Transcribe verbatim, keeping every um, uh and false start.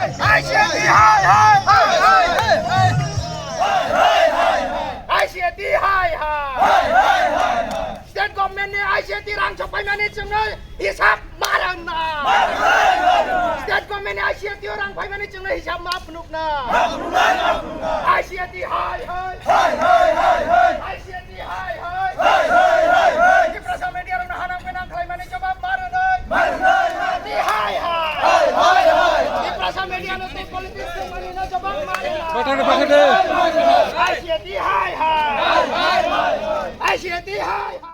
I C A T hai hai! I C A T hai hai! State government ni I C A T rang chok paimani chwngno hisab ma rwngna. State government ni I C A T o rang paimani chwngno hisab ma phunukna. I C A T hai hai! I C A T hai hai! Tiprasa media rokno hanang penang khlaimani jawab ma rwnai. Hai hai. Tiprasa media no tei politics tei mani no jawab ma rwnai. Bathar de, bathar de. I C A T hai hai. I C A T hai hai.